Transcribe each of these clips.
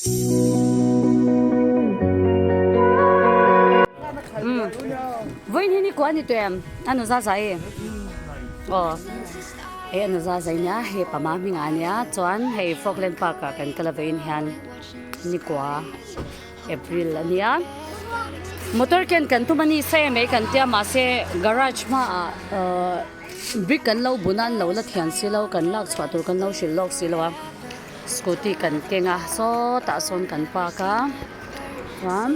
Vawiin hi ni kuah a ni tawh em? A nu za zai aw hei a nu za zai nia hei pama hmingah a nia chuan hei Falkland Park ah kan kal a vawiin hian ni kuah April a nia motor ken kan tum a ni se mai kan tia mahse garage hmaah ahh brick an lo bun a an lo la thian si lo kan lak chhuah tur kan lo hrilh lawk si lo a. Scooty kan keng a sawtah sawn kan park a chuan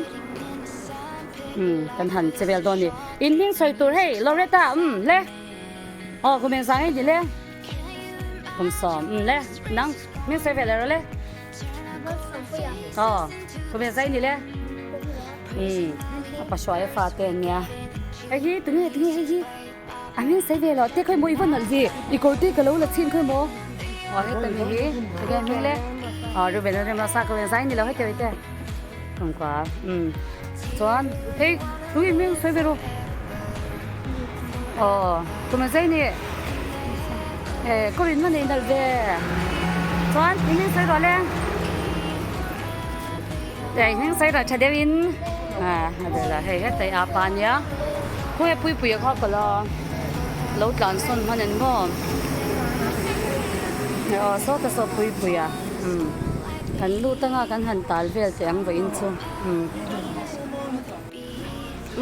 umm kan han che vel dawn a ni in hming sawi tur hei Loretta umm le aw kum engzah nge ni le kum sawm umm le nang hming sawi ve leh rawh le aw kum engzah nge ni le umm a pahruai a fate an nia hei hi tunge tunge hei hi. A hming sawi ve loh te khawi maw i va nawlh ve i kawr te ka lo la chhin khawi maw aw heta mi hi enge hming le aw Reuben a rem lo sa ka zai ni lo heti heti thawmkua umm chuan hei tui hming sawi ve ru aw tum zai ni eh kawr in va nei nalh ve chuan i hming sawi rawh le i hming sawi rawh tha deuh in ah a vel a hei hetah hi apa ania khawnge puipui a kha ka la lo tlan sawn hman en maw aw sawta saw puipui a umm kan lut anga kan han tal vel teh ang vawiin chu umm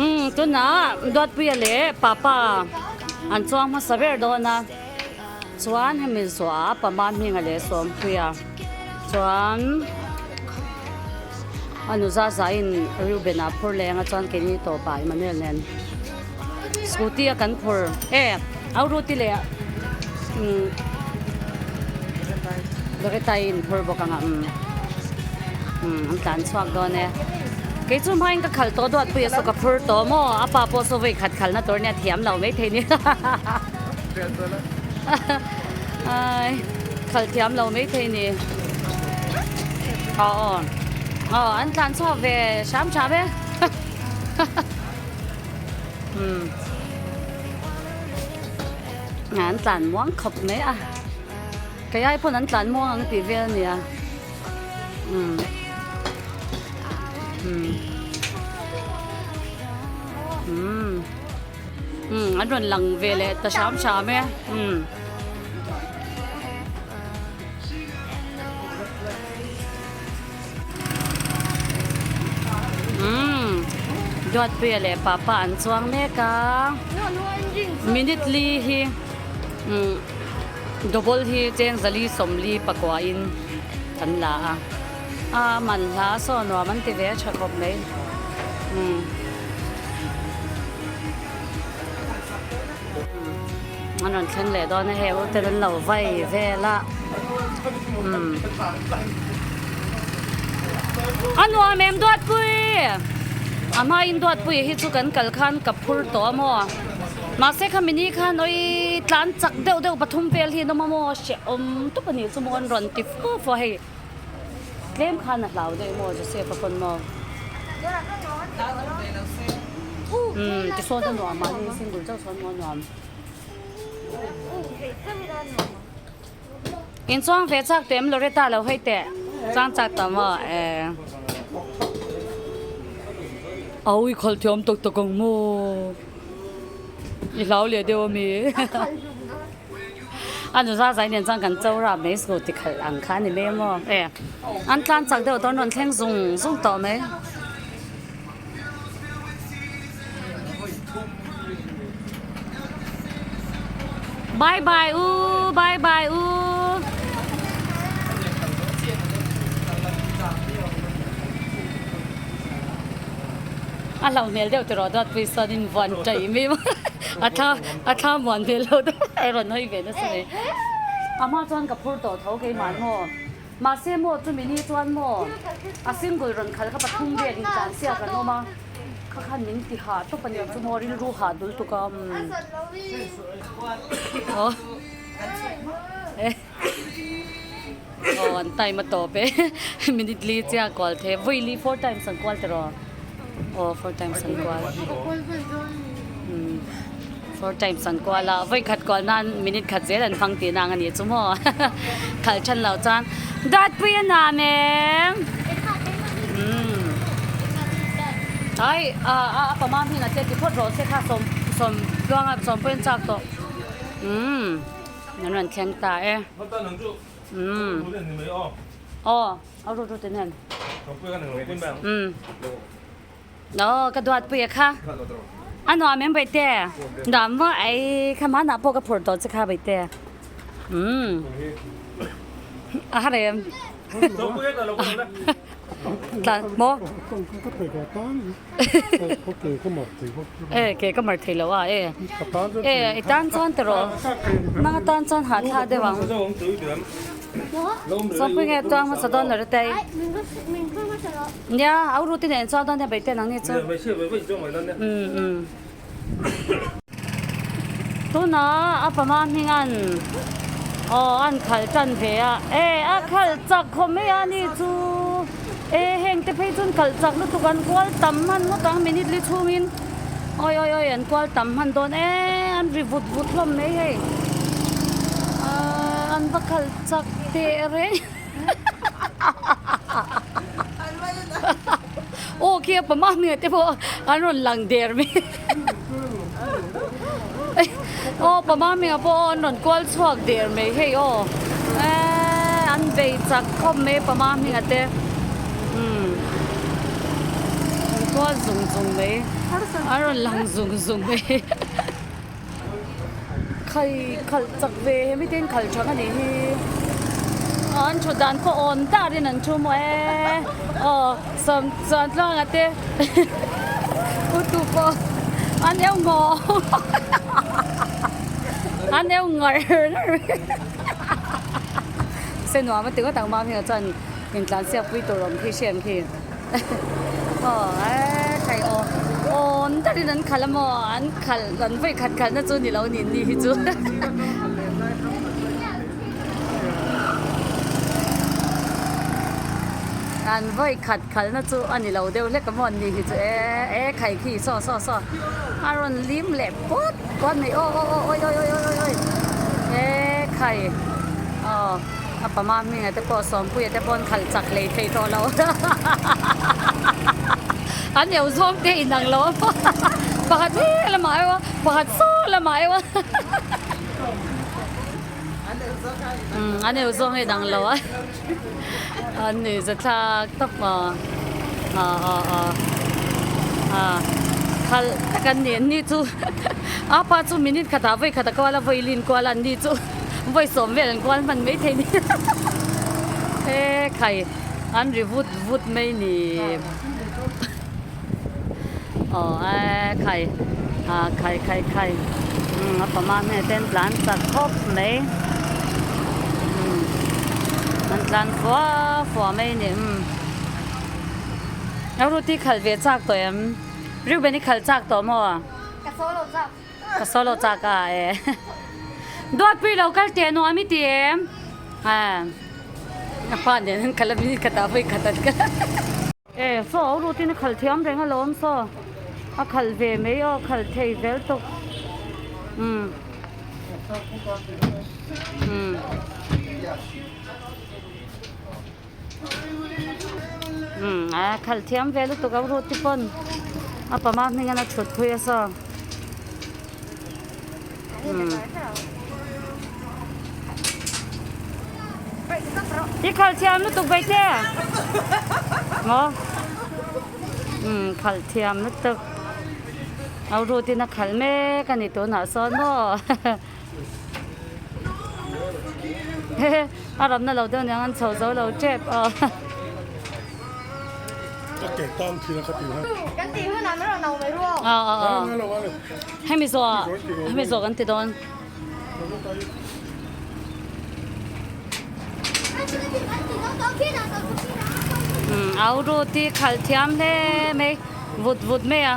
umm tunah Duatpuia leh papa an chuang hmasa ber dawn a chuan hemi zuah pama hminga leh Sawmpuia chuan. A nu za za in Reuben a phur leng a chuan keini tawpah Emmanuel nen scooty a kan phur e au Ruti leh umm Loretta in phur bawk ang a umm umm an tlan chhuak dawn e kei chu hmain ka khal tawh duat pui a saw ka phur tawh maw a pa pawh saw vawi khat khalna tur nia thiam lo maithei ni Ai, khal thiam lo mai thei ni. Aw aw. Aw, an tlan chhuak ve hram hram e. Um. An tlan muang khawp mai a. Kei ai pawn an tlan muang ang tih vel a nia. Um. Um. Um. Umm an rawn lang ve leh ta hram hram e umm. Umm Duatpuia leh papa an chuang mek a minute li hi umm double hi cheng zali sawmli pakua in kan la a a man hla saw nuam an ti ve a tha khawp mai umm. An rawn thleng leh dawn a hei u ten an lo vai vel a umm a nuam em Duatpui a hmain Duatpui hi chu kan kal khan ka phur tawh a maw mahse kha mini khan awii tlan chak deuh deuh pathum vel hi an awm a maw hrehawm tawp a nih chu maw an rawn ti fo fo a hei. Tlem khan a hlau daih maw Joseph a pawn maw? Umm tisawn a nuam mahni single chauh sawn maw a nuam. In chuang ve chak teh em Loretta lo hei teh chuang chak tawh maw eh. Awi khalh thiam tak tak ang maw i hlau leh deuh ami. A nu za zai nen chuan kan cho rap mai school ti khalh ang kha a ni mai a maw e an tlan chak deuh dawn rawn thleng zung zung tawh mai. Bye bye u bye bye u. A hlauh hmel deuh tiraw Duatpui sawn in vuan ṭaih mai maw a thla a thla muan hmel lo deuh a rawn hawi ve nasa mai. A hma chuan ka phur tawh tho keimah maw mahse maw chumi ni chuan maw a single rawn khal kha pathum vel in tlan siak an awm a kha khan min ti hah tawp a ni chu maw rilru hah dul tuk a umm aw. Aw an time a tawp e minute li chiah a kual thei vawi li four times an kual tiraw aw four times an kual umm four times an kual a vawi khat kual nan minute khat zel an hmang tihna ang a nih chu maw khalh than loh chuan Duatpui a nuam em. Ai a a a pama hming a che ti phawt rawh se kha sawm sawm tluanga sawm pawhin chak tawh umm an rawn thleng ta e umm aw a rut rut in en umm aw ka duat pui a kha a nuam em baihte nuam maw ei kha hmanah pawh ka phurh tawh che kha baihte umm a har em. Tlan maw? E ke ka mar thei lo a e. E i tan chuan ti rawh. Nang atan chuan hahthlak deuh ang. Sawmpui nge tuang hmasa dawn lo ritei. Nia au ruti nen chuan dawn nia beihte nang ni chu. Um um. Tunah a pama hming an aw an khalh tan ve a e a khalh chak khawp mai a ni chu e heng te phei chuan khalh chak lutuk an kual tam hman ngawt ang minute li chhungin awi awi awi an kual tam hman dawn e an ri vut vut hlawm mai hei ahh an va khalh chak teh reng. Aw khi a pama hming te pawh an rawn lang der mai aw pama hming ah pawh an rawn kual chhuak der mai hei aw eee an bei chak khawp mai pama hming ah te umm an kual zung zung mai an rawn lang zung zung mai Khai khalh chak ve hemi te in khalh thang a nih hi an thut dan pawh awn darin an thu maw e aw sawm chuan tluanga te u tu pawh an eu ngaw an eu ngar ngar se nuam a ti ngawt ang mam hi chuan intlan siak pui tur awm khi hriat khi. Aw e khai aw awn takin an khalh a maw an khalh an vawi khat khalh na chu ni lo ni ni hi chu an vawi khat khalh na chu a ni lo deuh hlek a maw an ni hi chu e e khai khi saw saw saw a rawn lim leh pawt pawt mai aw aw aw awi awi awi awi awi e khai aw. A pama hminga te pawh Sawmpuia te pawh an khalh chak hlei thei tawh lo. An eu zawng te inang lo a pakhat he lamah eu a pakhat saw lamah eu a umm an eu zawng hi inang lo a an ni zathlak tawp a a a a a khalh tak an ni an ni chu a pa chu minute khatah vawi khat a kual a vawi lin kual a an ni chu. Vawi sawm vel an kual hman mai thei ni he khai an ri vut vut mai ni aw e khai a khai khai khai umm a pama hmel te an tlan chak khawp mai umm an tlan fua fua mai ni umm a ruti khalh ve chak tawh em Reuben i khalh chak tawh maw? Ka solo chak. Ka solo chak a e. Duatpui lo kal teh nuam i ti em? A pa nen an kal a minute khatah vawi khat an kal a. E saw a rutin a khalh thiam reng alawm saw a khalh ve mai aw khalh thei zel tawk umm umm. Umm a khalh thiam ve lutuk a ruti pawn a pama hming an a thut phui a saw umm i khalh thiam lutuk Baihte maw umm khalh thiam lutuk a rutin a khalh mek a ni tunah sawn maw. A ramna lo deuh niang an chho zo lo tep aw. Ka ke tan thin a ka ti ha. Kan tih hunah min rawn no mai ru aw. Aw aw aw. Hemi zawh hemi zawh kan ti dawn. Umm au ruti khalh thiam hle mai vut vut mai a.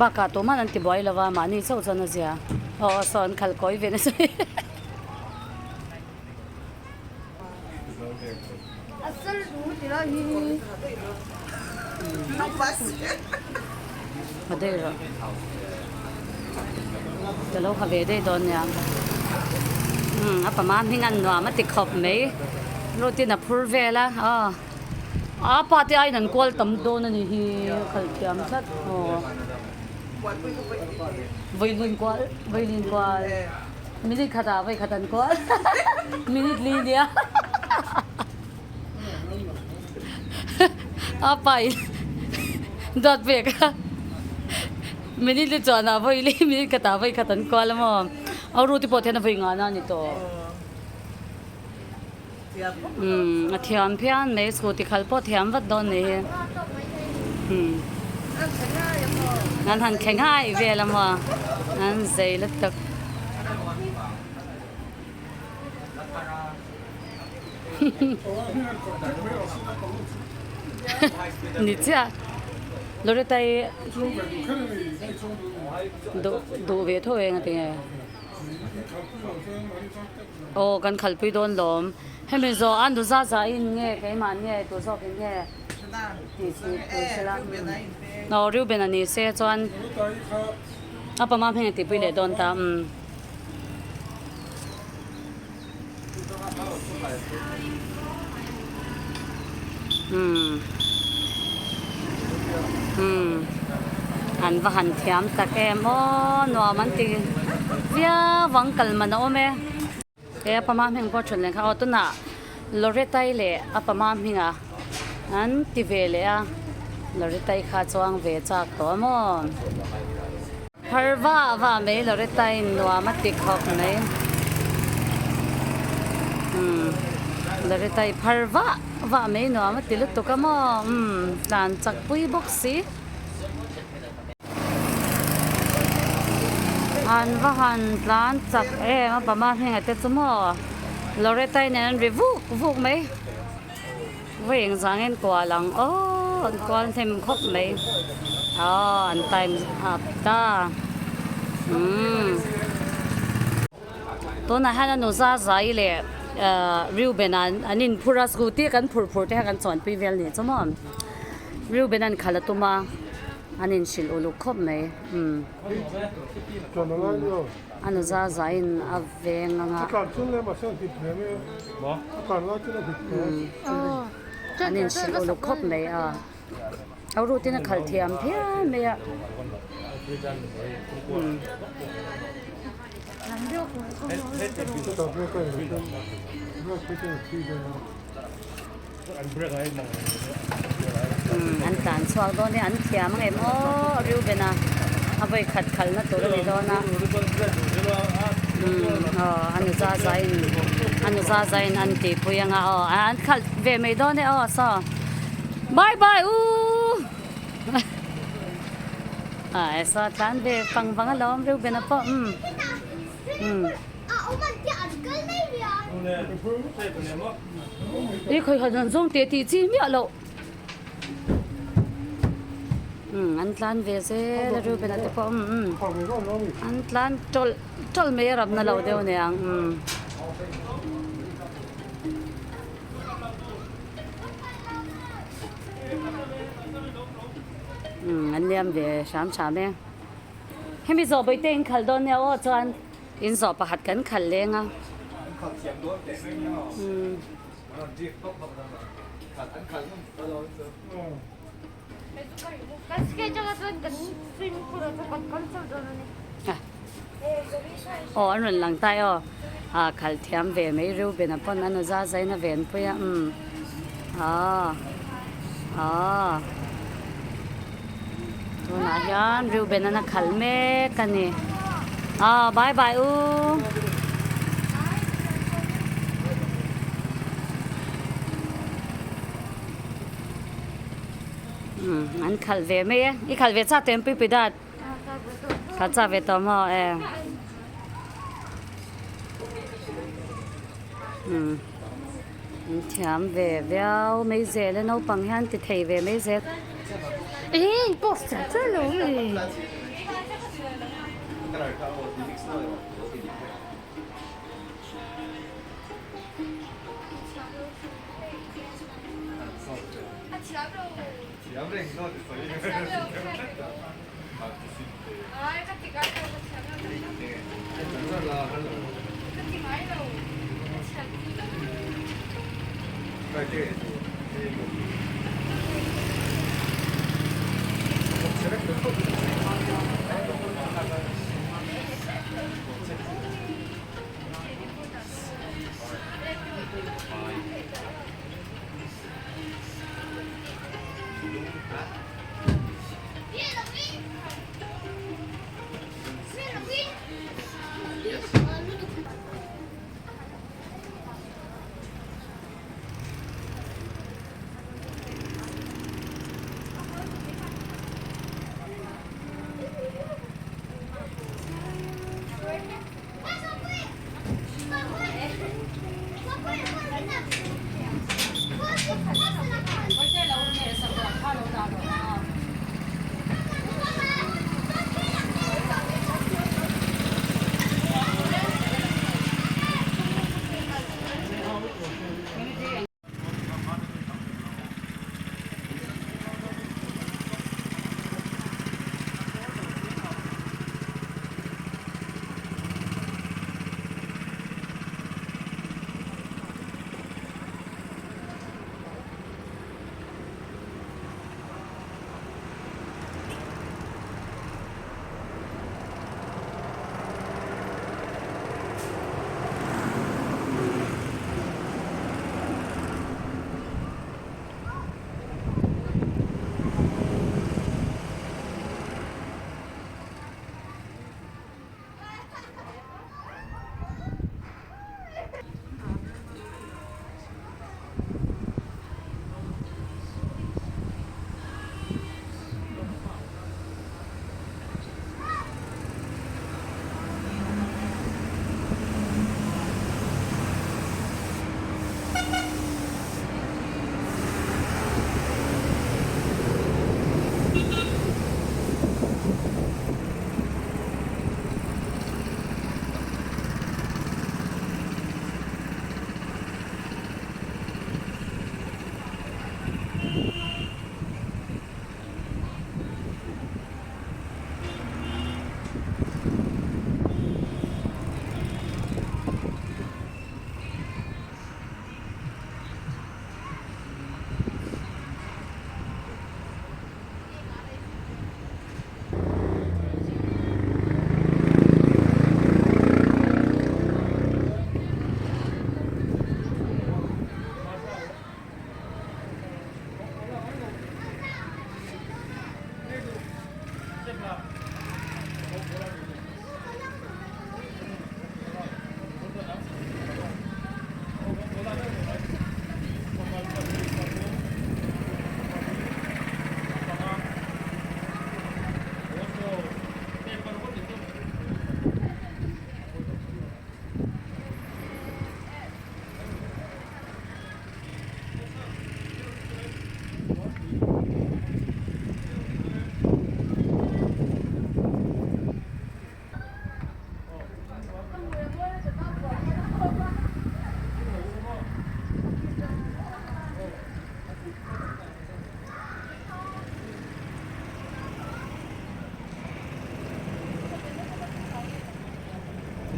Bakah tumah an ti buai lo va, mahni chauh chuan a zia. Aw saw an khalh kawi ve nasa mai. Ha daih rawh. Ka lo ha ve daih dawn nia. Umm a pama hming an nuam a ti khawp mai rutin a phur vel a aw a pa te aiin an kual tam dawn a ni hi a khalh thiam tlat aw vawilin kual vawilin kual minute khatah vawikhat an kual minute li nia a pa in dawt pek a minute li chuan ah vawi li minute khatah vawi khat an kual a maw a ru te pawh hian a vawi nghahna a ni tawh umm a thiam phian mai scooty khalh pawh thiam vat dawn ni hi umm an han thleng hai vel a maw an zei lutuk. Ni chiah Loretta hi duh duh ve tho eng a ti nge aw kan khalpui dawn lawm hemi zawh a nu za za in nge keimah nge tur zawk in nge tih chi tur sela aw Reuben a ni se chuan a pama hming a tihpui leh dawn ta umm. Umm an va han thiam tak em aw nuam an ti viau ang kal man a awm e he a pama hming pawh then leh kha aw tunah Loretai leh a pama hminga an ti ve leh a Loretai kha chuang ve chak tawh a maw. Phar vah vah mai Loretta in nuam a ti khawp mai. Umm Loretta i phar vah vah mai nuam a ti lutuk a maw umm tlan chak pui bawk si. An va han tlan chak em a Bama hming ah te chu maw Loretta i nen an ri vuk vuk mai. Vawi engzangin kual ang aw an kual hnem khawp mai aw an time up ta umm tunah hian a nu za zai leh Reuben an inphur a scooty kan phurh phurh te kha kan chuanpui vel nih chu maw Reuben an khalh a tum a an inhrilh uluk khawp mai umm. A nu za za in a veng ang a. An inhrilh uluk khawp mai a. A route in a khalh thiam phian mai a. An tlan chhuak dawn hi an thiam ang em aw Reuben a a vawi khat khalna tur a ni dawn a aw a nu za za in a nu za za in an tihpui ang a aw an khalh ve mai dawn e aw saw bye bye u a saw tlan ve pang vang alawm Reuben a pawh umm. I khawi han han zawng teh tih chi miah loh umm an tlan ve zel a Reuben a te pawh umm an tlan tawlh tawlh mai a ramna lo deuh aniang umm. Umm an liam ve hram hram e. Hemi zawh bawihte in khalh dawn nia aw chuan in zawh pakhat kan khalh leng a. Aw an rawn lang tai aw a khalh thiam ve mai Reuben a pawn a nu za zain a venpui a umm aw aw. Tunah hian Reuben an a khalh mek a ni. Aw bye bye u. Umm an khalh ve mai e. I khalh ve chak tawh em Puipui dat? Khalh chak ve tawh maw e. Umm. An thiam ve viau mai zel e naupang hian ti thei ve mai zel. Ih post char char lo mai.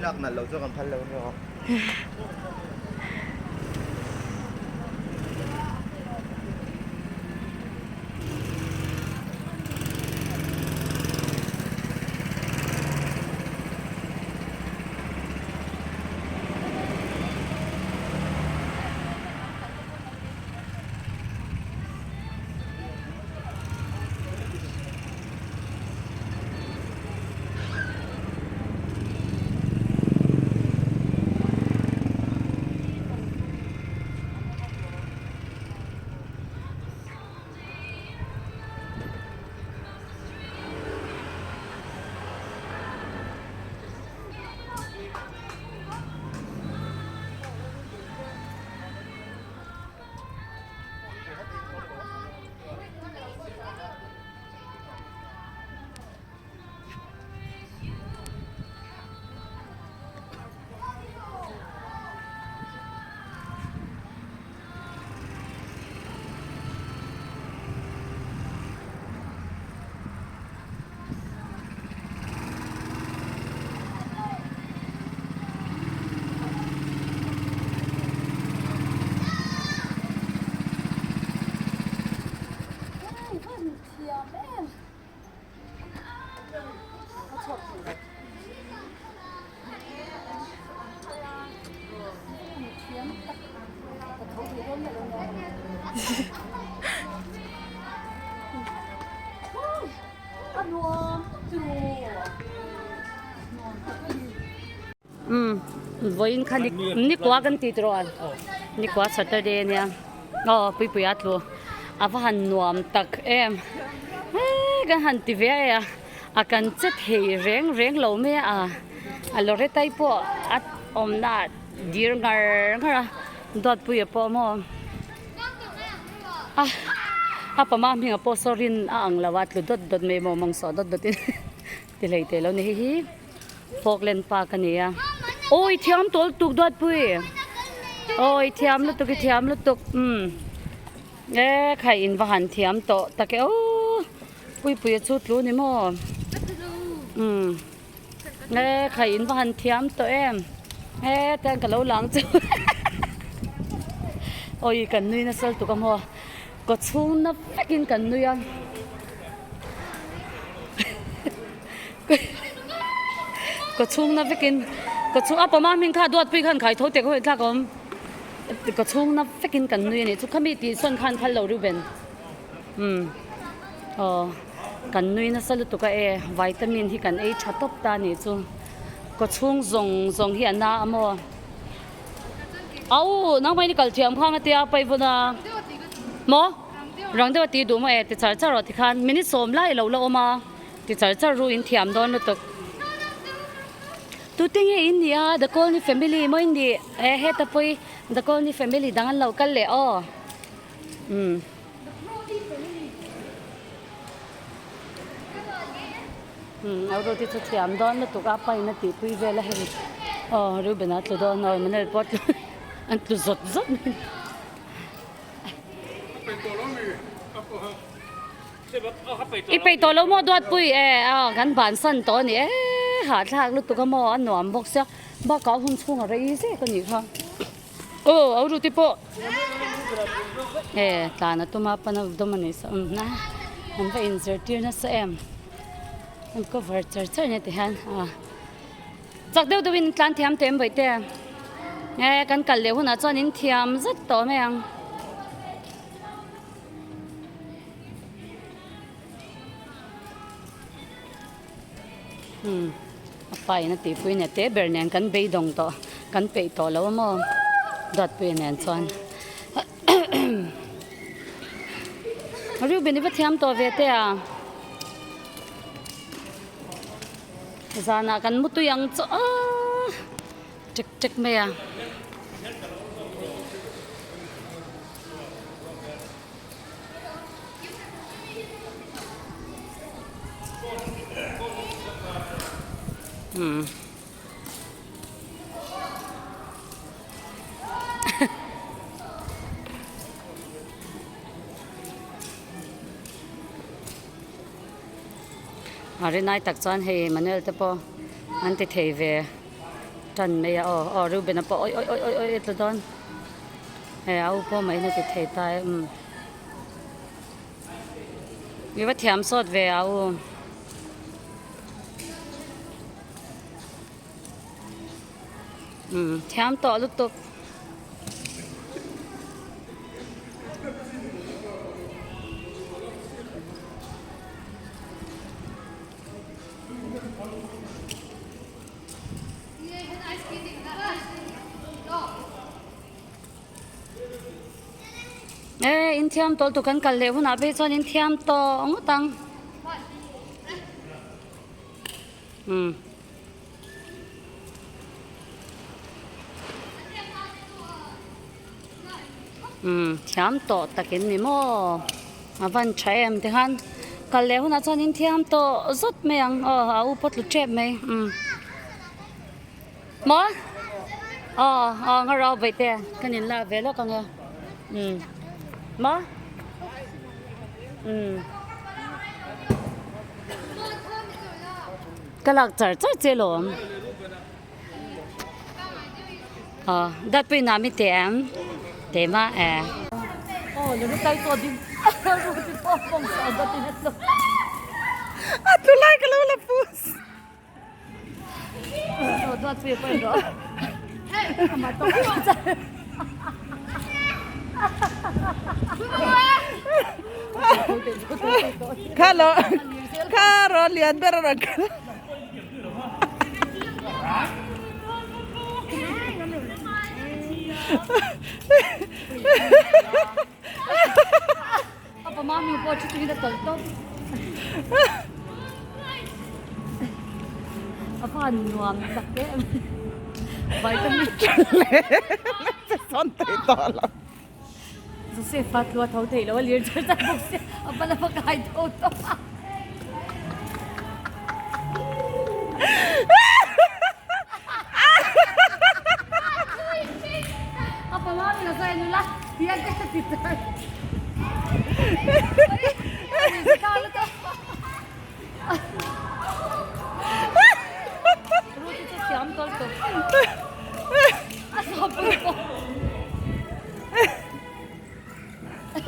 Lak nalh lo chu kan phal lo nia aw. Umm vawiin kha nikua kan ti tawh a nikua Saturday a nia aw puipui a tlu a va han nuam tak em eee kan han ti ve a a kan che thei reng reng lo mai a a lawretai pawh a awmna ah dir ngar ngar a duatpuia pawh maw a a pama hmingah pawh saw rin a ang lo a tlu dawt dawt mai maw mawng sawh dawt dawt in ti hlei teh lo ni hei hi. Falkland Park a ni a awi thiam tawl tuk duatpui awi thiam lutuk i thiam lutuk umm e khai in va han thiam tawh tak e aw puipuia chu tlu ni maw umm e khai in va han thiam tawh em e tiang ka lo lang chu awi kan nui nasa lutuk a maw kaw chhung na vekin kan nui a. Ka chhung na vekin ka chhung a pawma hming kha duatpui khan khai tho teh ka hawi thlak awm ka chhung na vekin kan nui a nih chu khami tih sawn khan phal lo Reuben umm aw kan nui nasa lutuk a e vitamin hi kan ei tha tawp ta a nih chu ka chhung zawng zawng hi a na a maw au nangmah in i kal thiam khang a tia paivun a maw rang deuh a tih duh maw e ti char char rawh tikhan minute sawm lai a lo la awm a. Ti char char ru in thiam dawn lutuk. Tute nge in nih a The Colony family maw in nih e heta pawh The Colony family dang an lo kal leh aw umm. Umm a ruti chu thiam dawn lutuk a pain a tihpui vel a hei aw Reuben a tlu dawn aw Emmanuel pawh a tlu an tlu zawt zawt mai. I peih tawh lo maw Duatpui e a kan bansan tawh a ni e hahthlak lutuk a maw a nuam bawk sia bakah hun chhung a rei zek a nih kha aw au ruti pawh e tlan a tum a pana dawm a ni sa um na an va inzirtir nasa em an cover char char nia ti hian a chak deuh deuhin tlan thiam teh em bawihte e kan kal leh hunah chuan in thiam zet tawh mai ang. Umm a pa in a tihpui nen te ber nen kan beidawng tawh kan peih tawh lo a maw duatpuia nen chuan Reuben i va thiam tawh ve te a zanah kan mu tui ang chu aaa. Tek tek mai a. Umm. A rinai tak chuan hei Manuel te pawh an ti thei ve tan mai a aw aw Reuben a pawh awi awi awi awi a tla dawn hei a u pawh mai in a ti thei ta e umm i va thiam sawt ve a u. Umm thiam tawh lutuk. E in thiam tawh lutuk kan kal leh hunah phei chuan in thiam tawh ngawt ang. Umm. Umm thiam tawh takin ni maw a van tha em tikhan kal leh hunah chuan in thiam tawh zawt mai ang aw a u pawh tlu tep mai umm maw aw aw nga rau vaih te ka nin lak ve lawk ang e umm maw umm. Ka lak char char che lawm. Aw dat pui nam i teh ang teh mah e. Aw le rutai pawh ding ruti pawh pawng sa dat in a tlu. A tlu lai ka lo la pus. Aw duat pui pawh in rawh. Amah tawk char. Kha lo kha rawn lian ber a rawn kal. Apa mami pawh thu chungin a tawlh tawp. A va han nuam tak em. Vitamin. Che sawn thei tawh lo. Joseph a tlua tho thei lo a lir char char bawk sia a va la va kai tho tawp a. Apa mami ka sawi nula tiang te ti char. Ruti chu siam tawlh tawp. A sawp pawh.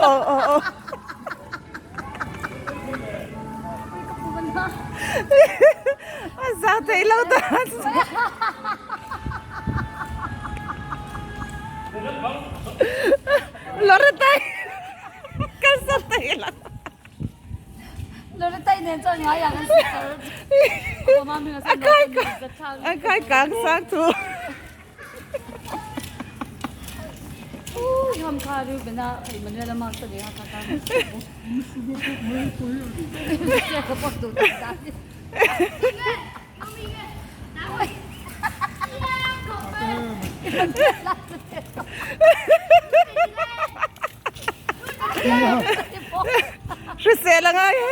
Aw aw aw. A za thei lo ta. Loretai kal sa thei lo. Loretai nen chuan ngai ang an sitar. A kai a kai kang sang chu. Hrisel a ngai em.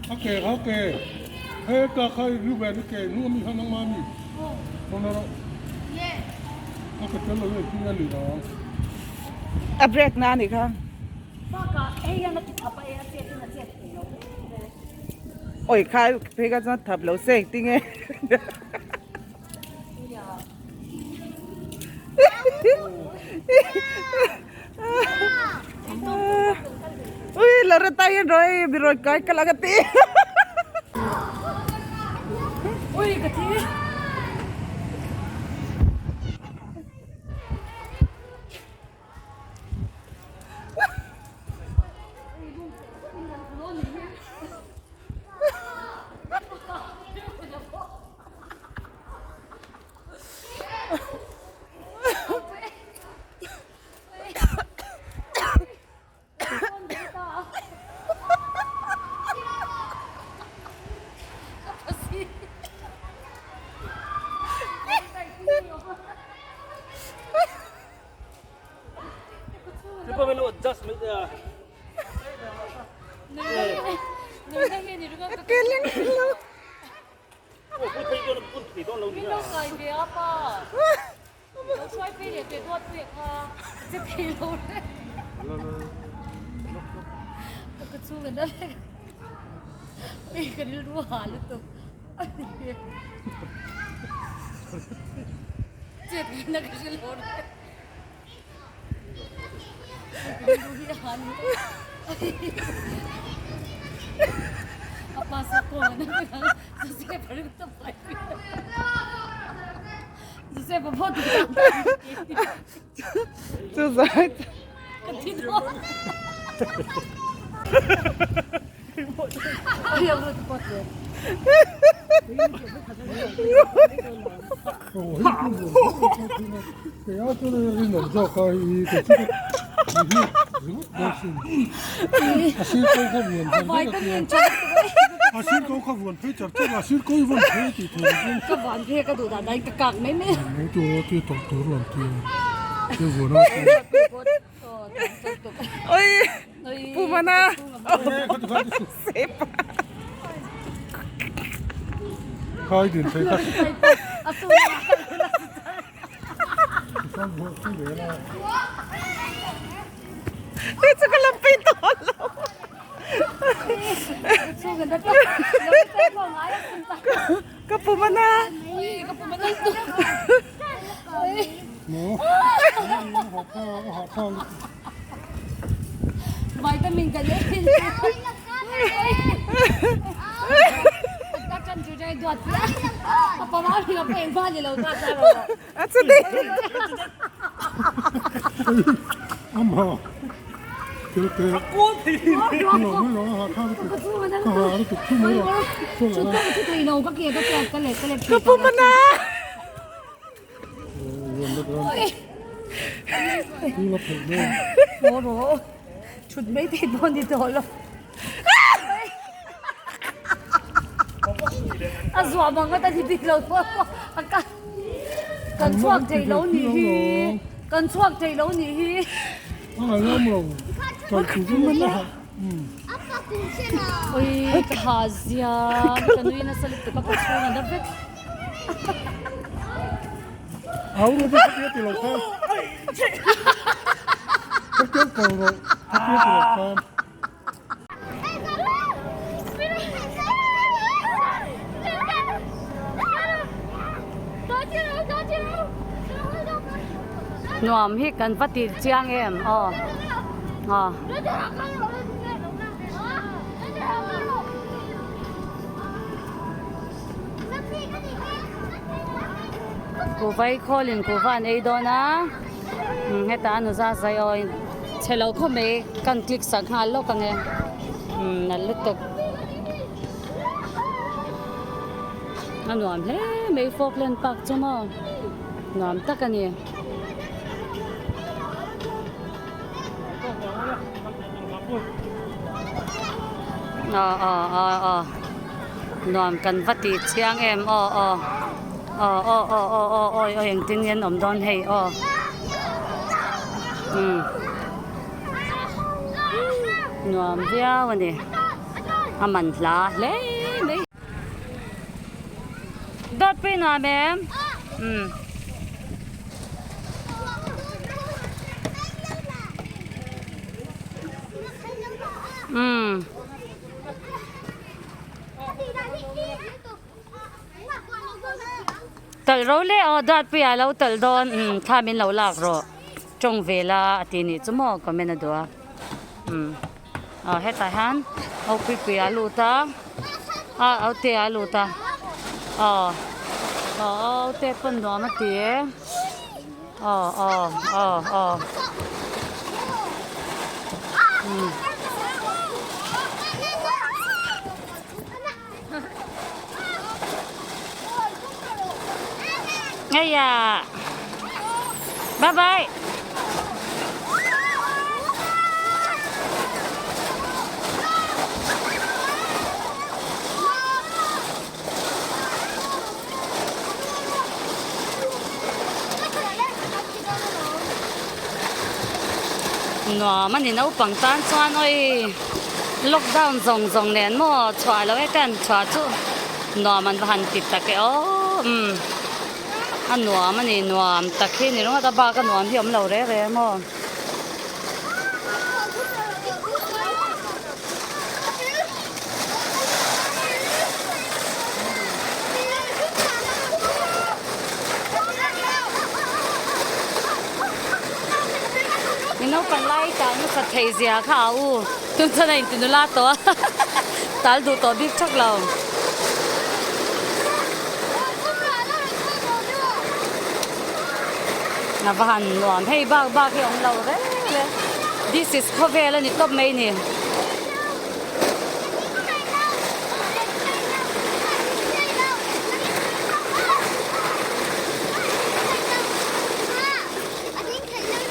A ke kha ke he ta kha ru ve ni ke nu mi kha nang ma mi no no no a ke tel lo ti na ni da A break na ni kha. Oi khai phei ka chuan thap lo se engtin nge. Ui lo ra tay rồi bị rồi cái cái là cái tí. Ui ka thi. Chu zai. Oi Pu Mana. Sep. Hei chu ka lam pei tawh lo. A chuti. Ka pum a na. Thut mai thei pawh ni tawh lo. A zuah bang ngawt a ni bik lo a ka kan chhuak thei lo nih hi kan chhuak thei lo nih hi. Ui ka ha zia ka nui nasa lutuk a ka chhung a na vek. Nuam hi kan va ti chiang em aw aw. Kuhva i khawlin kuhva an ei dawn a hetah a nuza zai aw chhe lo khawp mai kan click sak nghal lawk ang e nalh lutuk a nuam hle mai Falkland park chu maw nuam tak a ni. Aw aw aw aw nuam kan va tih chiang em aw aw aw aw aw aw aw awi awi engtin nge an awm dawn hei aw umm nuam viau a ni a man hla hle mai. Dawt pui nuam em? Umm. Umm. Talh ro le aw dawt pui ah lo talh dawn umm thla min lo lak rawh tawng ve la a ti nih chu maw comment a duh a umm. Aw hetah hian aw puipui a lut a a aw te a lut a aw aw aw te pawn nuam a ti e aw aw aw aw umm. Aya bye bye. Nuam a ni naupang tan chuan awi lockdown zawng zawng nen maw chhuah loh e kan chhuah chu nuam an va han ti tak e aw umm a nuam a ni nuam tak hi ni ringawt a bak a nuam hi a awm lo reng reng maw. Mi naupang lai tal nasa thei zia kha a u tun chuan a inti nula tawh a tal duh tawh bik thak lo. A va han nuam hei bak bak hi a awm lo reng reng this is khawvel a ni tawp mai ni.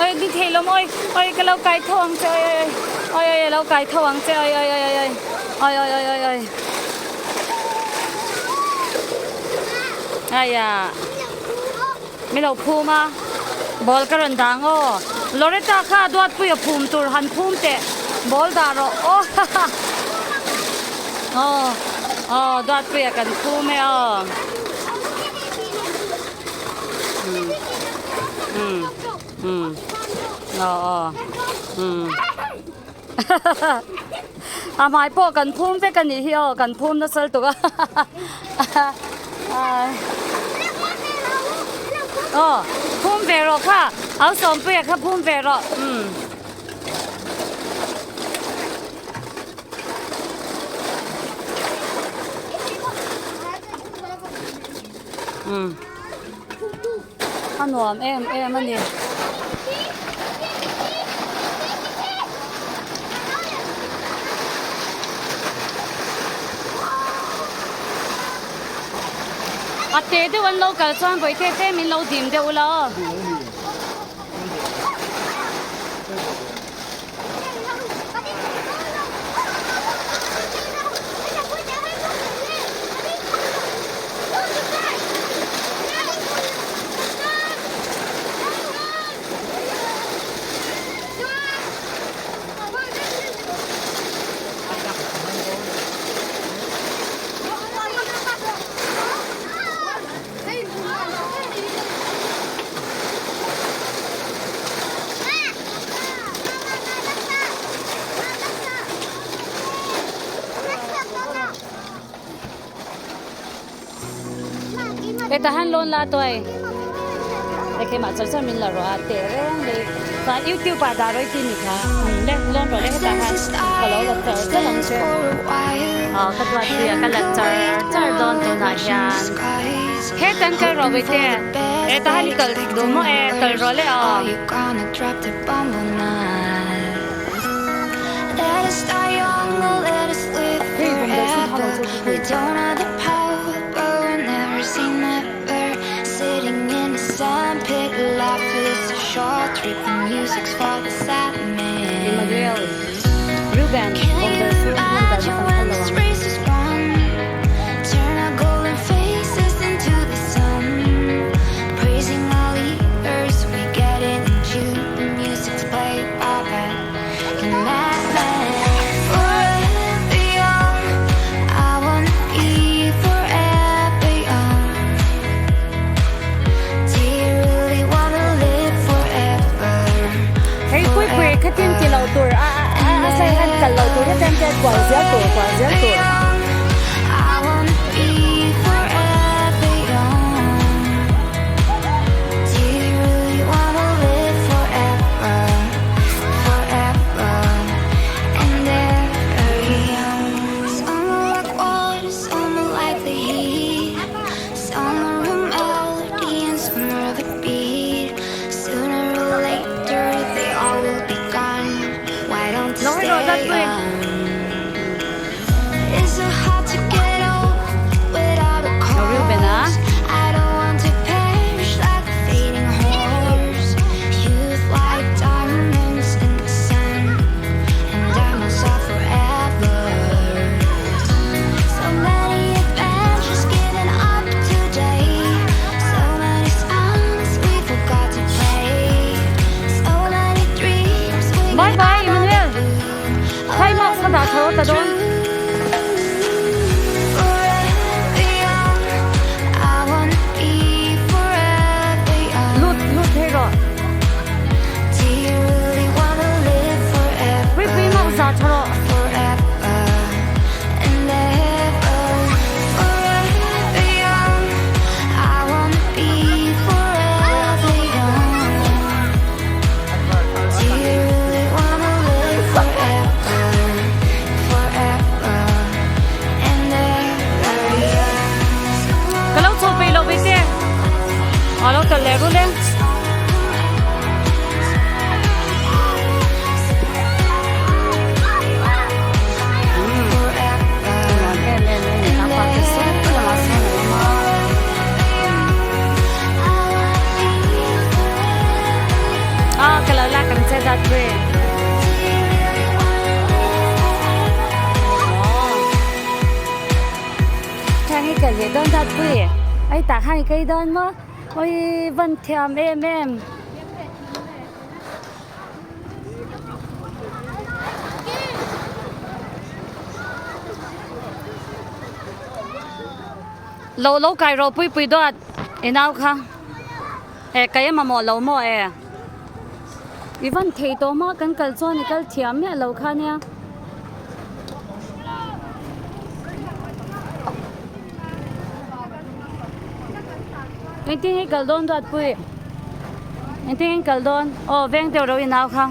Oi ding thei lo maw oi ka lo kai tho ang che oi oi oi oi oi lo kai tho ang che oi oi oi oi oi oi oi oi oi aya mi lo phum a ball ka rawn dang aw Loretta kha duatpui a phum tur han phum teh ball dah rawh aw aw aw duatpui a kan phum e aw. Um um aw aw um a hmai pawh kan phum vek a nih hi aw kan phum nasa lutuk a aw phum ve rawh kha au sawmpuia kha phum ve rawh um. Umm a nuam em em a ni. A te deuh an lo kal chuan vawi te te min lo dim deuh ula aw. Heta han lawn la tuai e keimah char char min la rawh a teh reng mai chuan youtube ah dah rawih tih ni kha le lawn rawh le hetah han ka lo la char char ang che aw ka duat pui a ka la char char dawn tunah hian hetan kal rawh vawi te hetah han i kal duh maw e kal rawh le aw. Emmanuel, Reuben, Bawmdar chu hmun kalna kan phal lo ang. Hei pui pui khatin ti lo tur a a a sai han kal lo tur hetiang te kual zel tur kual zel tur. Lo hi rawh dat pui. Lo Reuben a. Bye bye Emmanuel. Thai mak sa dah tho ta dawn. Lut lut thei rawh. Pui pui mak za tha rawh. Ka lo chho peih lo ve te. A lo tal leh rul e. Ah, ka lo la kan che dat ve. Thang hi ka leh dawn dat pui. Ai tak han i kai dawn maw? Oi van thiam em em. Lo lo kai ro pui pui dawt i nau kha e kai a mamawh lo maw e i van thei tawh maw kan kal chuan i kal thiam miah lo kha nia. Engtin nge i kal dawn Duatpui? Engtin nge i kal dawn? Aw veng deuh reuh i nau kha.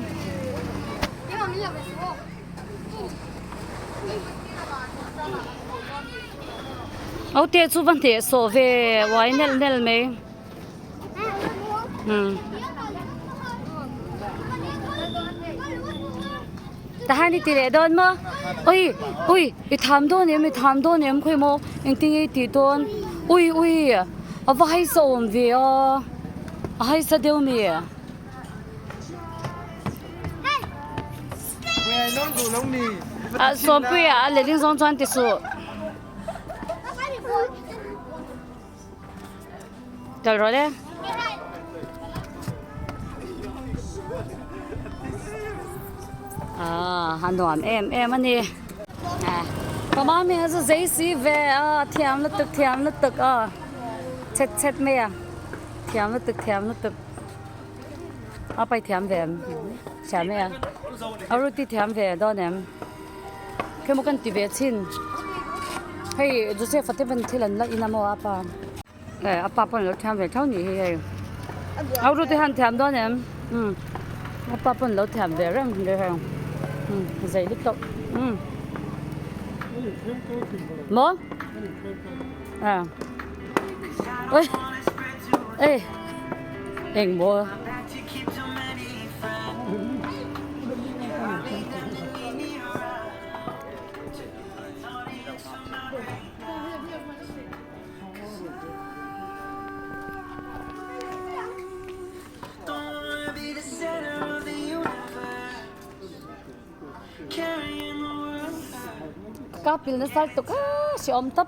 Aute chu va hneh sawh ve uai nelh nelh mai umm tahan i ti leh dawn maw ui ui i tham dawn em i tham dawn em khawi maw engtin nge i tih dawn ui ui a va haisa awm ve a a haisa deuh mi. Sawmpuia a lehling zawng chuan ti suh. Kal rawh le. Ah, a nuam em em a ni. Ka mami a chu zei si ve a, thiam lutuk thiam lutuk a. Chet chet mai a, thiam lutuk thiam lutuk. A pai thiam ve em thiam e a ruti thiam ve dawn em khemaw kan ti ve chhin hei Joseph a te pawn thil an la in a maw a pa e a pa pawn a lo thiam ve tho nih hi hei a ruti han thiam dawn em umm a pa pawn a lo thiam ve reng ve heng umm zei lutuk umm maw a ui ê. Engmaw? Ka pil nasa lutuk a hreawm tawp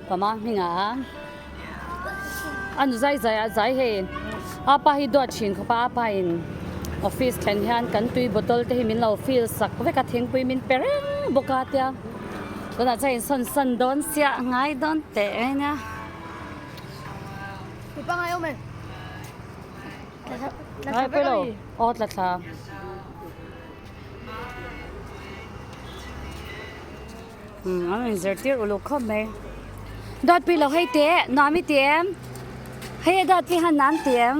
pama hmingah a nu zai zai a zai hei a pa hi duat thin khawp a a pa in office thlen hian kan tui bottle te hi min lo fill sak vek a thingpui min pe reng bawk a tia tunah chuan in sawn sawn dawn siah ngai dawn teh mai nia. Ngai pawh lo aw tla thla. Umm an rawn zirtir uluk khawp mai. Dawtpui lo hei teh nuam i ti em? Hei a dawtpui han nuam ti em?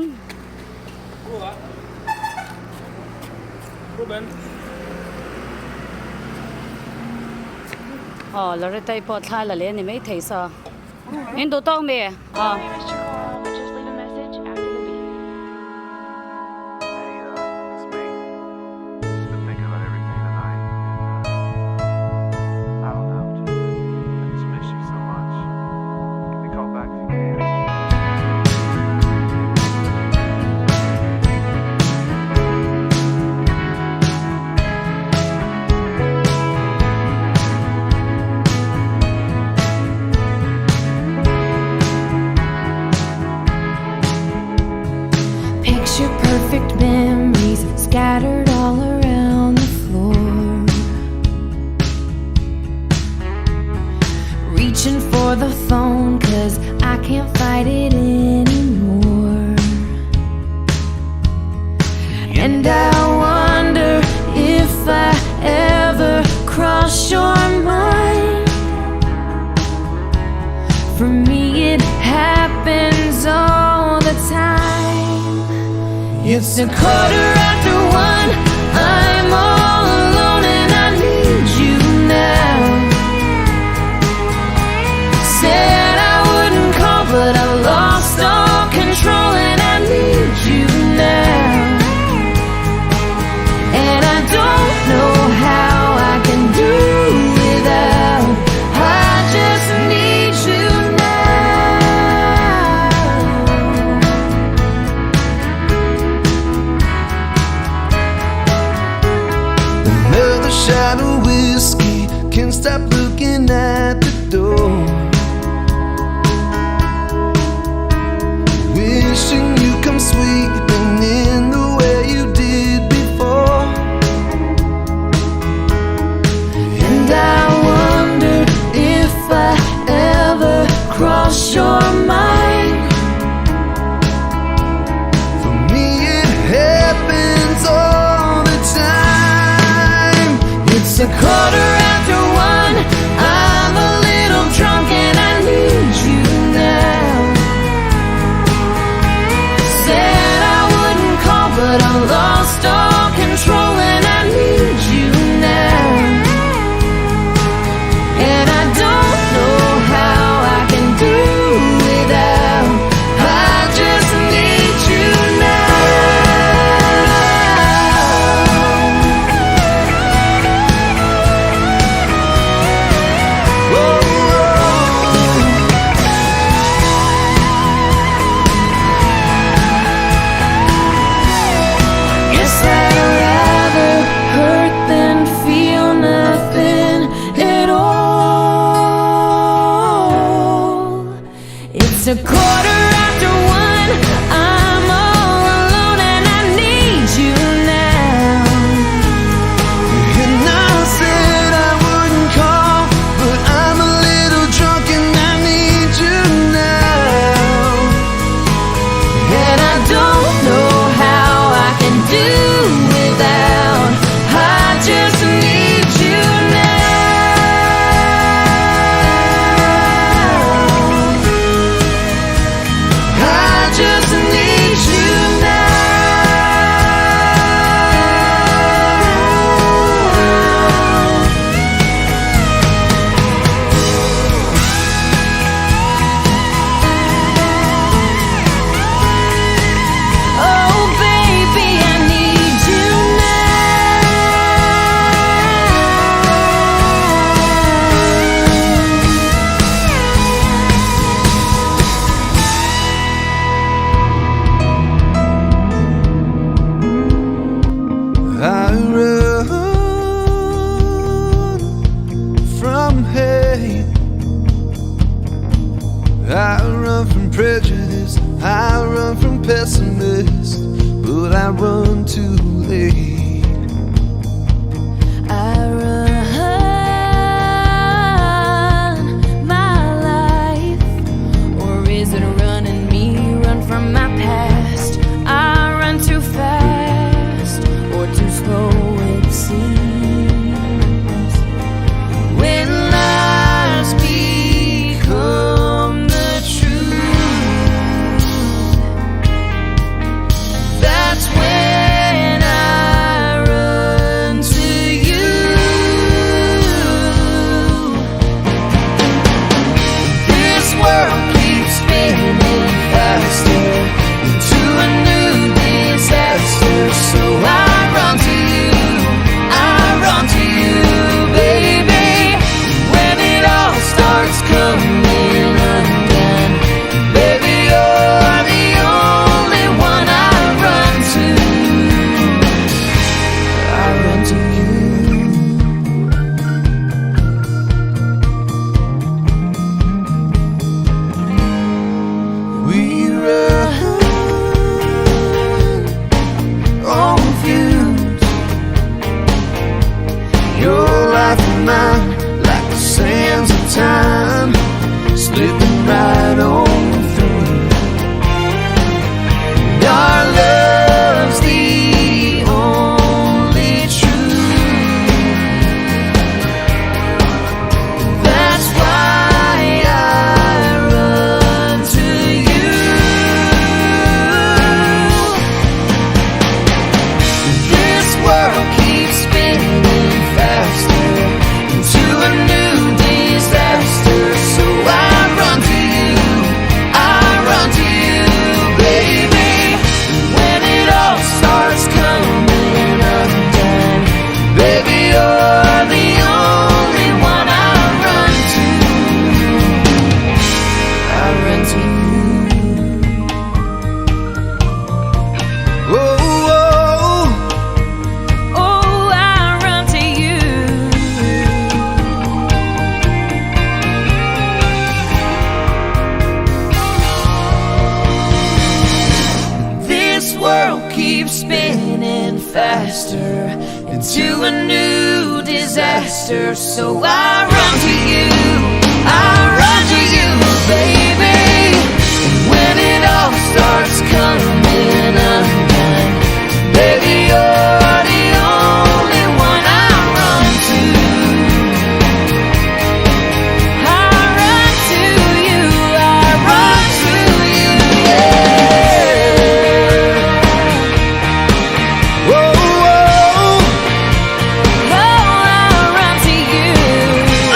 Aw Loretta-i pawh thla la leh a ni maithei saw. In duh tawk mi? Aw. Picture perfect memories scattered all around the floor. Reaching for the phone cause I can't fight it anymore. And I wonder if I ever cross your mind. For me it happens all the time. It's a quarter after one. I'm all alone and I need you now. Said I wouldn't call, but I lost all control and I need you now. And I don't know how I can do without. I just need you now. It's a quarter after one. I'm all alone and I need you now. And I said I wouldn't call, but I'm a little drunk and I need you now. And I don't know how I can do without. I just need you now. I just need you now. Oh, baby, I need you now. I run from hate. I run from prejudice. I run from pessimists. But I run too late. I run my life, or is it running me? Run from my past. I run too fast or too slow, it seems. When lies become the truth, That's when I run to you. this world keeps spinning faster into a new disaster. So I run to you, I run to you, baby. When it all starts coming undone, baby, you're the only one I run to. I run to you. We run on fumes. Your life and mine, like the sands of time, slipping right on through. And our love's the only truth. That's why I run to you. This world keeps spinning faster into a new disaster. So I run to you, I run to you, baby. When it all starts coming undone, baby, you're the only one I run to. I run to you. Oh, oh. Oh, I run to you. This world keeps spinning faster into a new disaster. So I run to you, I run to you, baby. When it all starts coming undone, baby, you're the only one I run to. I run to you. I Run to you, yeah. Whoa, whoa. oh, I run to you. I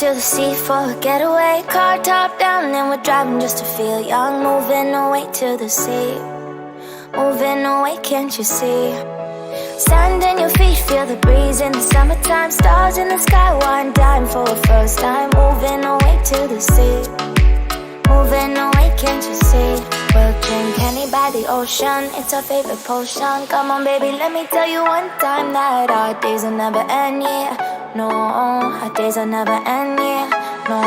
to the sea for a getaway. Car top down and we're driving just to feel young. Moving away to the sea. Moving away, can't you see? Sand in your feet, feel the breeze in the summertime. Stars in the sky, one dime for a first time. Moving away to the sea. Moving away, can't you see? We'll drink honey by the ocean. It's our favorite potion. Come on, baby, let me tell you one time that our days will never end, yeah. No, our days will never end, yeah. No.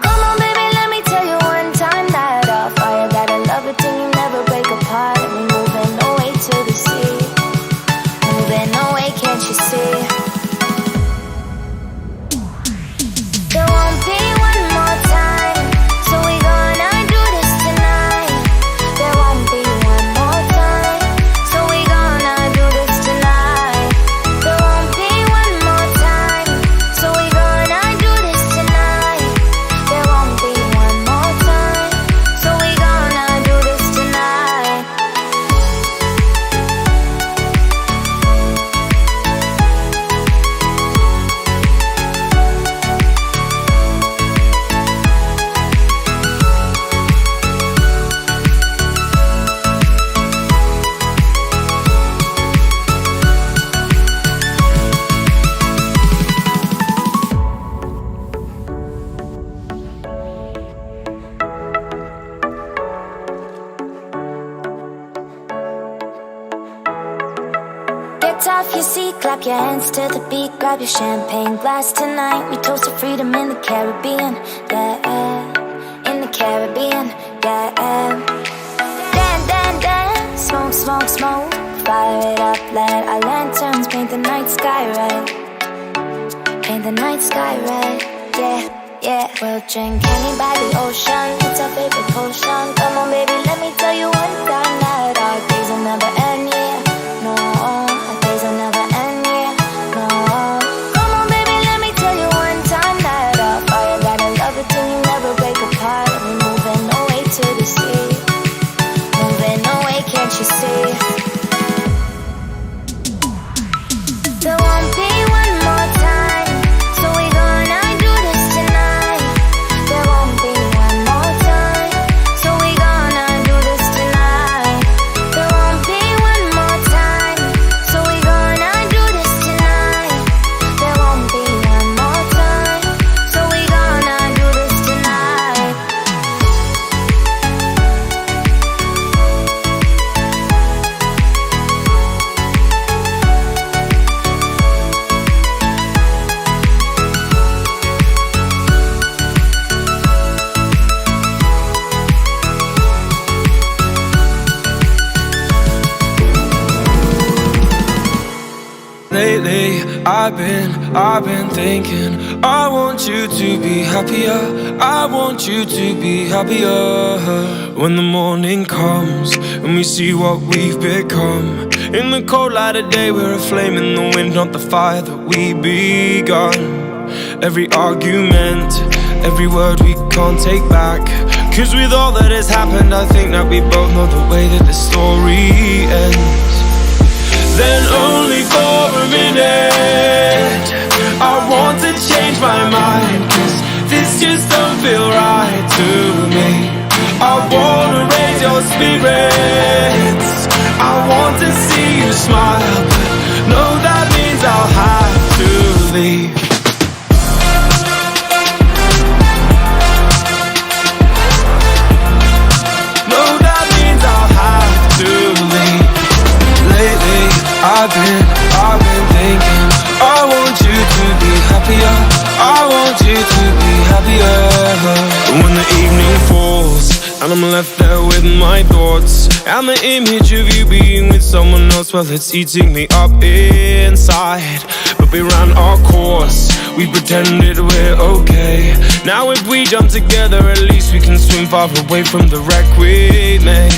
Come on, baby, let me tell you one time that our fire got a love it till you never break apart. And we're moving away to the sea. Moving away, can't you see? There won't be one more time, so we gonna do this tonight. There won't be one more time, so we gonna do this tonight. There won't be one more time, so we gonna do this tonight. There won't be one more time, so we gonna do this tonight. Get off your seat, clap your hands to the beat, grab your champagne glass tonight. We toast to freedom in the Caribbean, yeah. In the Caribbean, yeah. Dan, dan, dan, smoke, smoke, smoke. Fire it up, let our lanterns paint the night sky red. Paint the night sky red, yeah, yeah. We'll drink honey by the ocean, it's our favorite potion. Come on, baby, let me tell you one time that our days will never end, yeah. No, our days will never end, yeah. No. Come on, baby, let me tell you one time that our fire got a love it till you never break apart. And we're moving away to the sea, moving away, can't you see? There won't be one more time, so we gonna do this tonight. There won't be one more time, so we gonna do this tonight. There won't be one more time, so we gonna do this tonight. There won't be one more time, so we gonna do this tonight. Lately, I've been, I've been thinking. I want you to be happier. I want you to be happier. When the morning comes and we see what we've become. In the cold light of day, we're a flame in the wind, not the fire that we begun. Every argument, every word we can't take back. Cause with all that has happened, I think that we both know the way that the story ends. Then only for a minute I want to change my mind Cause this just don't feel right to me I wanna raise your spirits I want to see you smile But no, that means I'll have to leave No, that means I'll have to leave Lately, I've been, I've been thinking I want you to be happier I want you to be happier When the evening falls And I'm left there with my thoughts And the image of you being with someone else Well, it's eating me up inside But we ran our course We pretended we're okay Now if we jump together At least we can swim far away from the wreck we made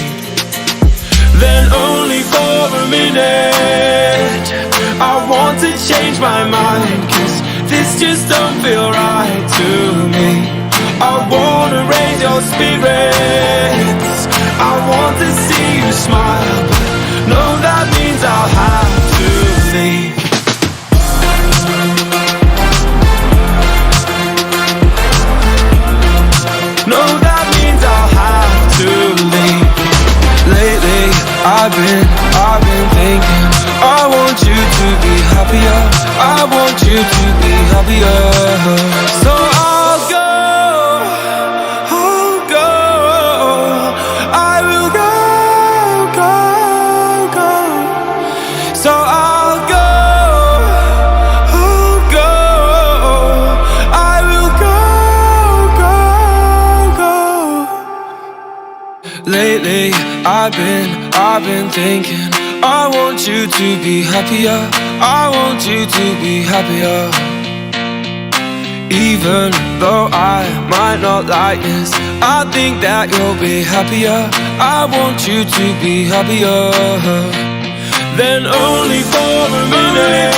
then only for a minute I want to change my mind Cause this just don't feel right to me I wanna raise your spirits I want to see you smile But no, that means I'll have to leave. been, I've been thinking. I want you to be happier. I want you to be happier. So I'll go, I'll go. I will go, go, go. So I'll go, I'll go. I will go, go, go. Lately, I've been, I've been thinking. I want you to be happier. I want you to be happier. Even though I might not like this, I think that you'll be happier. I want you to be happier. Then only for a minute,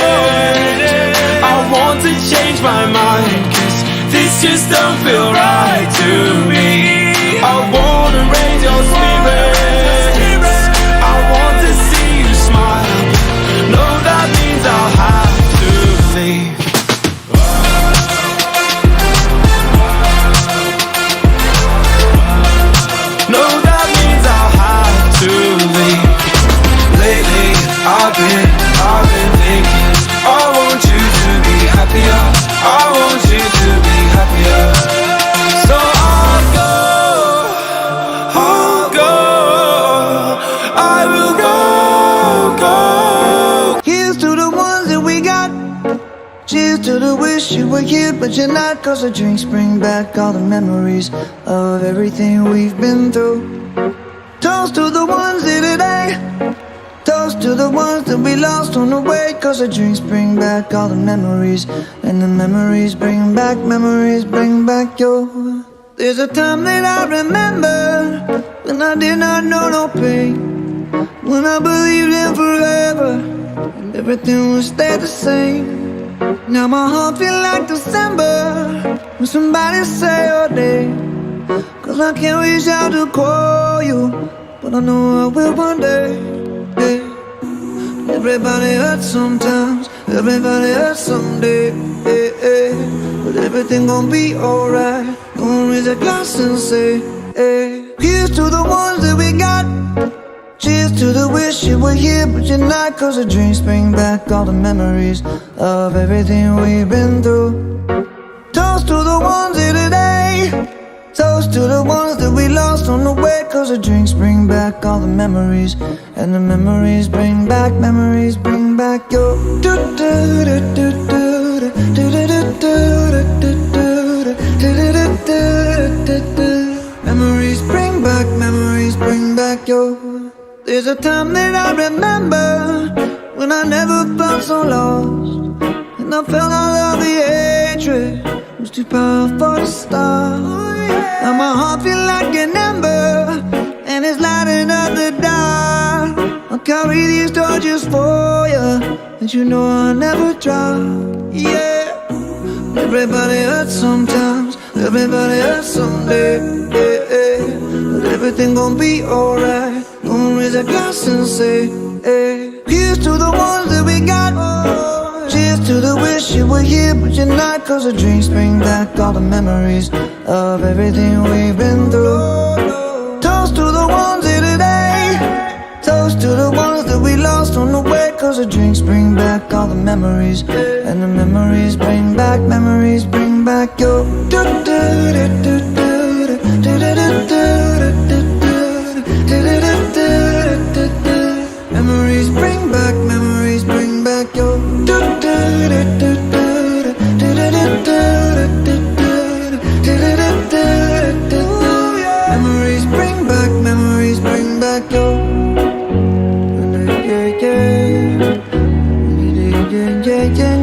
I want to change my mind. Cause this just don't feel right to me. I wanna raise your spirits. I want to see you smile. No, that means I'll have to leave. No, that means I'll have to leave. Lately, I've been, I've been thinking. I want you to be happier. I want you to be happier. So I'll go, I'll go. I will go, go. Here's to the ones that we got. Cheers to the wish you were here, but you're not. Cause the drinks bring back all the memories of everything we've been through. Toast to the ones here today. Toast to the ones that we lost on the way. Cause the drinks bring back all the memories. And the memories bring back, memories bring back your. There's a time that I remember when I did not know no pain. When I believed in forever and everything would stay the same. Now my heart feel like December when somebody say your name. Cause I can't reach out to call you, but I know I will one day. Yeah. Everybody hurts sometimes, everybody hurts someday. Yeah, yeah. But everything gon' be alright. Gonna raise a glass and say, hey. Here's to the ones that we got. Cheers to the wish you were here, but you're not. Cause the drinks bring back all the memories of everything we've been through. Toast to the ones here today. Toast to the ones that we lost on the way. Cause the drinks bring back all the memories. And the memories bring back, memories bring back your. Do do do do do do do do do do do do do do do do. Memories bring back, memories bring back your. There's a time that I remember when I never felt so lost. And I felt all of the hatred was too powerful to stop. Now my heart feel like an ember, and it's lighting up the dark. I'll carry these torches for you, and you know I'll never drop. Yeah. Everybody hurts sometimes, everybody hurts someday. Yeah, yeah. But everything gon' be alright. Gonna raise a glass and say, hey. Here's to the ones that we got. Cheers to the wish you were here, but you're not. Cause the drinks bring back all the memories of everything we've been through. Toast to the ones here today. Toast to the ones that we lost on the way. Cause the drinks bring back all the memories. And the memories bring back, memories bring back your. Do do do do do do do do do do do do do do do. Memories bring back, memories bring back your. Do do do do do do do do do do do do do do do. Memories bring back, memories bring back your. Yeah, yeah, yeah, yeah, yeah, yeah.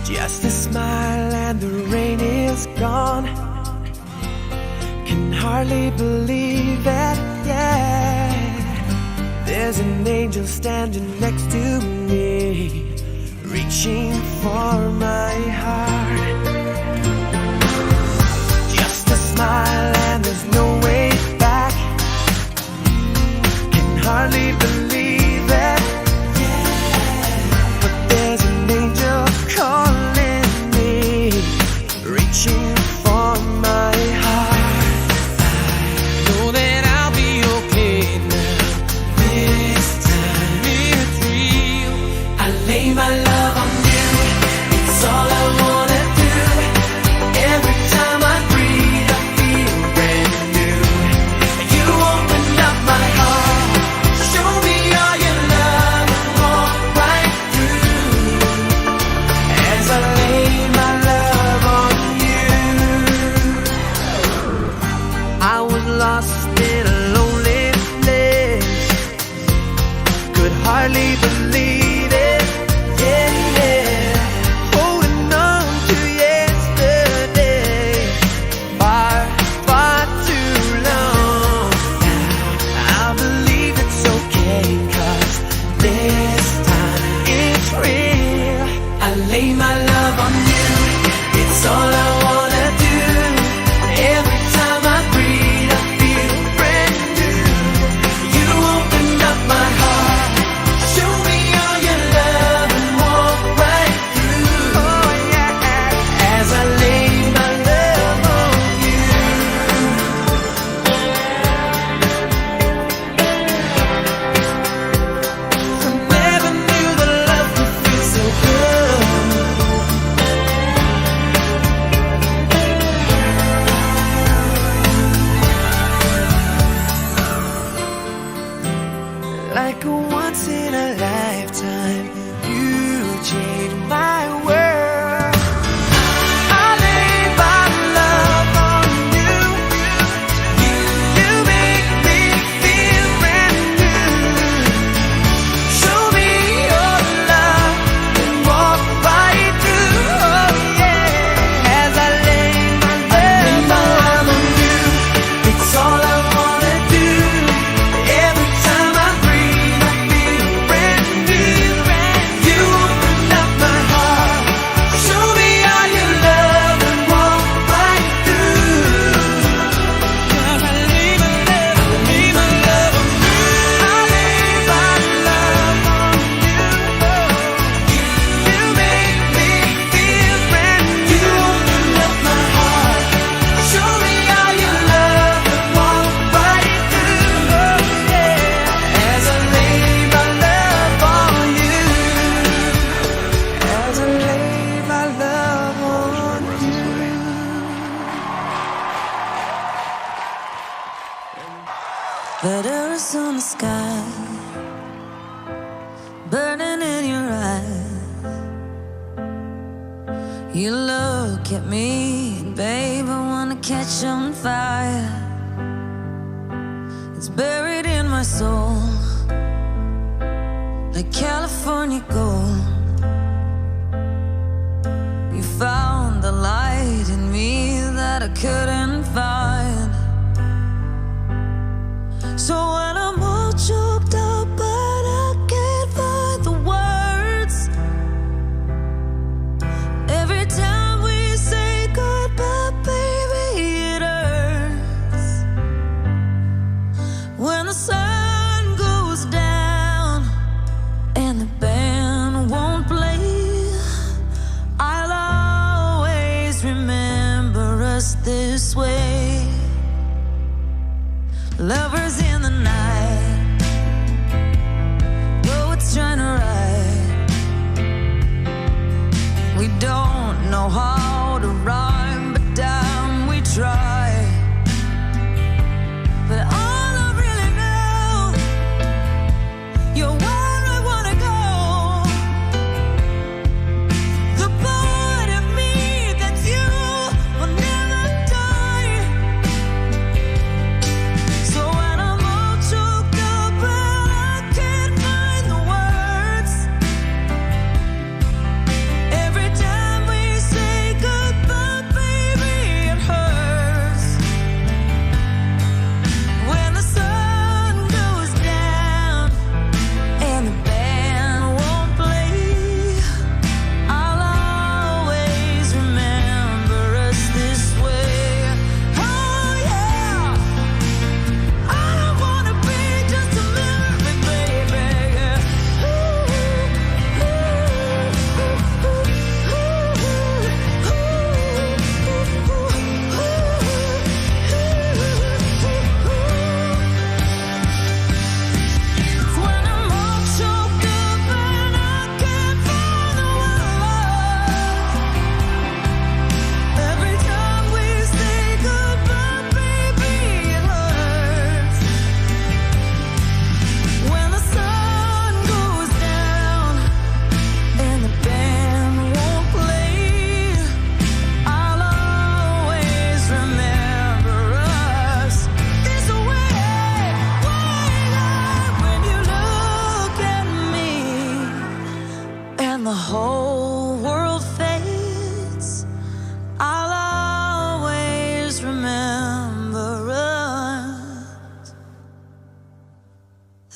Just a smile and the rain is gone. Can hardly believe it, yeah. There's an angel standing next to me, reaching for my heart. Just a smile and there's no way back. Can hardly believe it, yeah. But there's an angel calling me, reaching for my heart. You look at me, and babe, I wanna catch on fire. It's buried in my soul, like California gold. You found the light in me that I couldn't find. So when I'm all choked up, but I can't find the words. Every time we say goodbye, baby, it hurts. When the sun goes down and the band won't play, I'll always remember us this way. Lovers in the night, though it's trying to write. We don't know how to rhyme, but damn, we try. But all I really know, you're where I wanna go. The part of me that's you will never die. So when I'm all choked up and I can't find the words. Every time we say goodbye, baby, it hurts. When the sun goes down and the band won't play, I'll always remember us this way. Oh yeah, I don't wanna be just a memory, baby. When I'm all choked up and I can't find the words. Every time we say goodbye, baby, it hurts. When the sun goes down and the band won't play, I'll always remember us this way. When you look at me and the whole world fades, I'll always remember us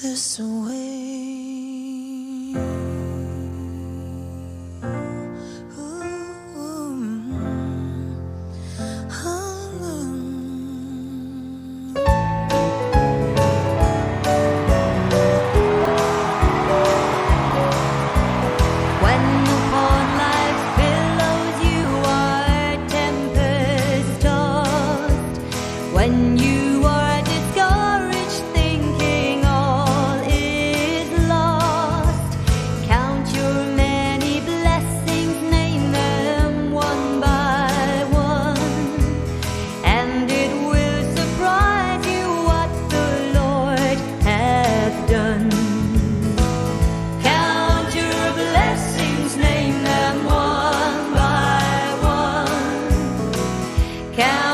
this way. When upon life's billows you are tempest tossed, when you are discouraged, thinking all is lost, count your many blessings, name them one by one, and it will surprise you what the Lord hath done. Count your blessings, name them one by one. Count